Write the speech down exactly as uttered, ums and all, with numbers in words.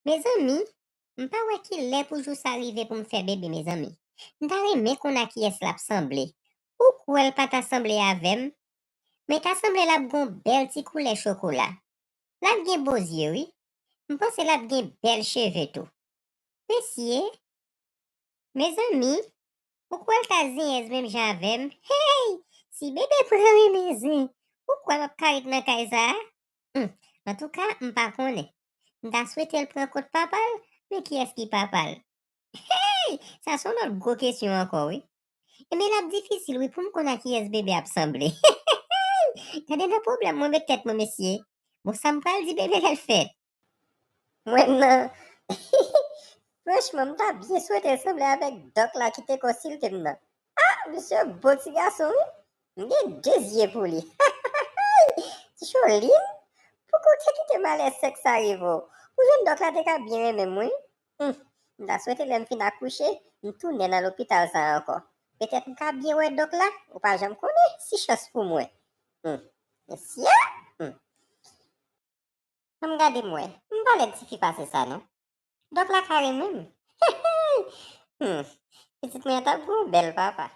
Mezanmi, m pa wè ki lè pou jou sa rive pou m fè bebe, mezanmi. M ta renmen konn a kiyès l ap sanble. Ou kwè l pa ta sanble avè m? Men ta sanble l ap gon bèl ti koulè chokola. L ap gen bo zye, wi. M panse l ap gen bèl cheve tou. Mesye, mezanmi, ou kwè l ta zenyèz menm jan avè m? Hey! Si bebe pran renmen zen, ou kwè m ap ka ret nan kay sa a? Hmm, antouka, m pa konnen. M ta swete l pran kont papa l, men kiyès ki papa l? Hey! Sa se yon lòt gwo kesyon ankò, wi. Ebyen, l ap difisil, wi, pou m konn a kiyès bebe ap sanble. Gade nan pwoblèm mwen met tèt mwen, mesye. Bon, sa m pral di bebe lè l fèt? Mwen nan. Franchman, m ta byen swete l sanble avèk dòk la ki te konsilte m nan. Ah, misye bo ti gason, wi. M gen de zye pou li. Ti Cholin, pouki w te kite malè sèks sa rive w? Ou jwenn dòk la te ka byen renmen m, wi. Hmm, m ta swete lè m fin akouche, m tounen nan lopital sa a ankò. Petèt m ka byen wè dòk la, ou pa janm konnen, si chans pou mwen. Hmm, mesye! Hmm. Ann gade m wè, m pa lè tifi pase sa non. Dòk la ka renmen m. Hmm, pitit mwen an t ap gon bèl papa.